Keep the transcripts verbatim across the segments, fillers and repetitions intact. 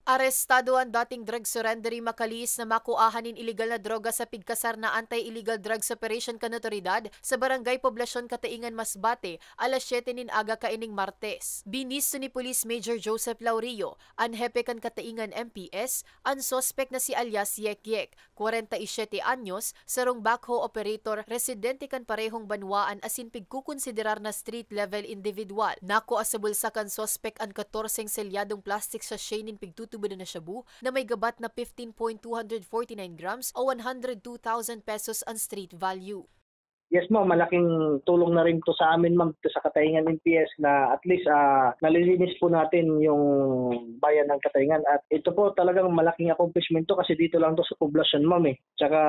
Arestado an dating drug surrendery makalihis na makuahan nin iligal na droga sa pigkasar na Anti-Illegal Drugs Operation kan otoridad sa Barangay Poblacion, Cataingan, Masbate, alas siyete nin aga kaining Martes. Binisto ni Police Major Joseph Laurio, an hepe kan Cataingan M P S, an suspek na si alias Yek Yek, kwarenta y siyete anyos, sarong backhoe operator, residente kan parehong banwaan asin pigkukonsiderar na street-level individual. Nakua sa bulsa kan suspek an katorseng selyadong plastic sachet nin pigtutubodan na shabu na may gabat na fifteen point two hundred forty nine grams o one hundred two thousand pesos an street value. Yes, ma'am. Malaking tulong na rin to sa amin, ma'am, dito sa Cataingan M P S na at least ah, nalilinis po natin yung bayan ng Cataingan. At ito po talagang malaking accomplishment to kasi dito lang to sa poblasyon, ma'am, eh. Tsaka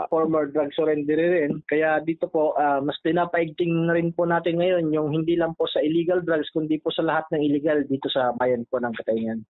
former drug surrendery rin. Kaya dito po, ah, mas pinapaigting na rin po natin ngayon yung hindi lang po sa illegal drugs, kundi po sa lahat ng illegal dito sa bayan po ng Cataingan.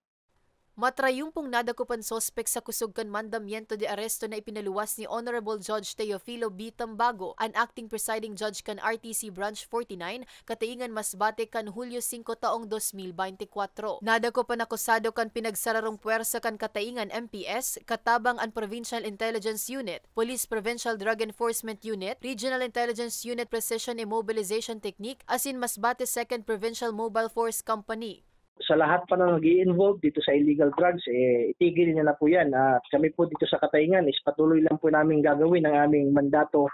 Matrayumpong nadakop an suspek sa kusog kan mandamiento de aresto na ipinaluwas ni Honorable Judge Teofilo B. Tambago, an acting presiding judge kan R T C Branch forty-nine, Cataingan, Masbate, kan Hulyo singko taong dos mil bente kwatro. Nadakop an akusado kan pinagsararong puwersa kan Cataingan M P S, katabang an Provincial Intelligence Unit, Police Provincial Drug Enforcement Unit, Regional Intelligence Unit Precision Immobilization Technique, asin Masbate Second Provincial Mobile Force Company. Sa lahat pa na nag involve dito sa illegal drugs, eh, itigil niya na po yan. At kami po dito sa Cataingan is patuloy lang po namin gagawin ang aming mandato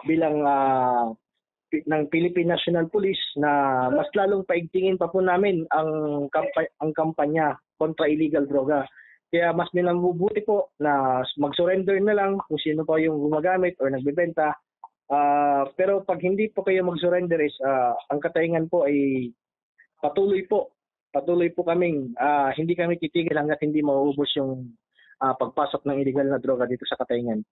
bilang ah, pi- ng Philippine National Police na mas lalong paigtingin pa po namin ang kampa- ang kampanya kontra illegal droga. Kaya mas minamabuti po na mag-surrender na lang kung sino pa yung gumagamit or nagbebenta. Ah, pero pag hindi po kayo mag-surrender is ah, ang Cataingan po ay patuloy po. Patuloy po kaming ah, hindi kami titigil hanggat hindi mauubos yung ah, pagpasok ng illegal na droga dito sa Cataingan.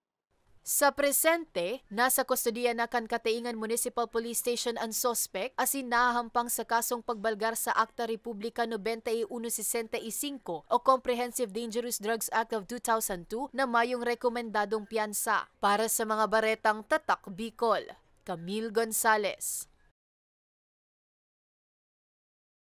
Sa presente, nasa kustodiya na kan Cataingan Municipal Police Station an suspek asin nahahampang sa kasong pagbalgar sa Akta Republika nobenta y uno sesenta y cinco o Comprehensive Dangerous Drugs Act of two thousand two na mayong rekomendadong piyansa. Para sa mga baretang Tatak Bicol, Camille Gonzalez.